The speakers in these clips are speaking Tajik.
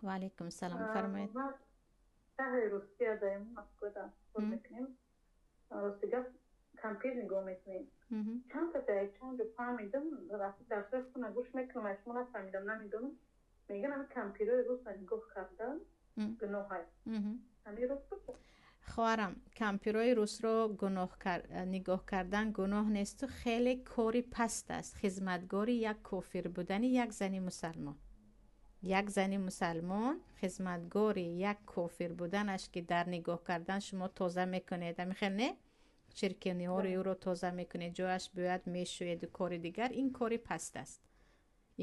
Ва алайкум салом, фармоед. Шаҳри Русия даем, Москвада кор мекунем. Рости гап, кампир нигоҳ мекунем. Чанд каса чанд ҷо фаҳмидам, дарсҳои худтона гӯш мекунам, шумо нафаҳмидам, намедонам. Мегӯян, ҳами кампирои русро нигоҳ кардан гуноҳ аст. Ҳамин рост? Хоҳарам, кампирои русро нигоҳ кардан гуноҳ несту хеле кори паст аст. Хизматгори як кофир будани як зани мусалмон, як зани мусалмон хизматгори як кофир буданаш, ки дар нигоҳ кардан шумо тоза мекунед, ҳамин хел не? Чиркиниҳоро ӯро тоза мекунед, ҷояш бояд мешӯеду кори дигар, ин кори паст аст.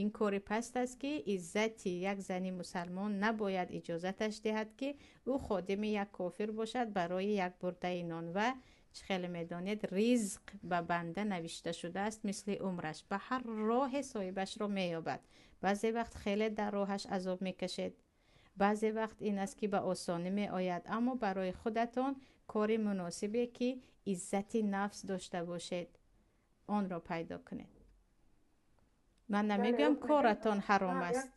Ин кори паст аст, ки иззати як зани мусалмон набояд иҷозаташ диҳад, ки ӯ ходими як кофир бошад барои як бурдаи нон. Ва чӣ хеле медонед, ризқ ба банда навишта шудааст, мисли умраш, ба ҳар роҳе соҳибашро меёбад. Баъзе вақт хеле дар роҳаш азоб мекашед, баъзе вақт ин аст, ки ба осонӣ меояд. Аммо барои худатон кори муносибе, ки иззати нафс дошта бошед, онро пайдо кунед. Ман намегӯям, коратон ҳаром аст.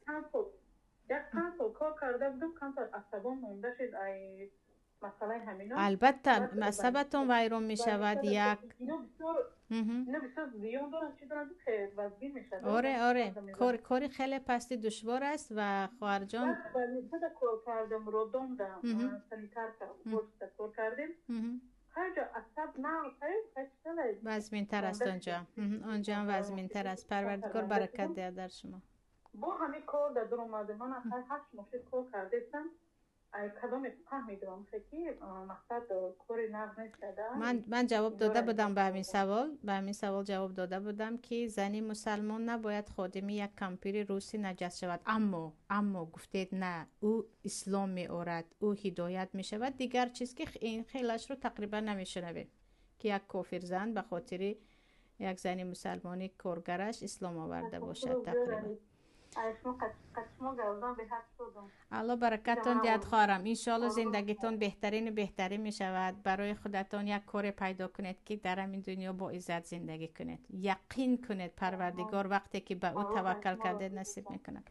Як чанд сол кор карда будам, камтар асабом монда шуд ай масъалаи ҳамино. Албатта, асабатон вайрон мешавад як. Ино бисёр зиён дорад, чӣ дорад, вазгин мешавад. Оре, кори хеле пасти душвор аст ва, хоҳарҷон, больницада кор кардам, роддомда санитарка кор кардем. Вазминтар аст онҷо, онҷоам вазминтар аст. Парвардигор баракат диҳад дар шумо. Бо ҳамин кор дар дуромадем. Ман 8 моҳ шуд кор кардестам. Кадоме фаҳмидам, ки мақсад кори нағз нест. Ман ҷавоб дода будам ба ҳамин савол, ба ҳамин савол ҷавоб дода будам, ки зани мусалмон набояд ходими як кампири руси наҷас шавад. Аммо гуфтед, на, ӯ ислом меорад, ӯ ҳидоят мешавад, дигар чиз, ки ин хелашро тақрибан намешунавем, ки як кофирзан ба хотири як зани мусалмони коргараш ислом оварда бошад тақрибан. Алло баракатон диҳад, хоҳарам. Иншоалло, зиндагитон беҳтарину беҳтарин мешавад. Барои худатон як коре пайдо кунед, ки дар ҳамин дунё бо иззат зиндагӣ кунед. Яқин кунед, Парвардигор, вақте ки ба ӯ таваккал кардед, насиб мекунад.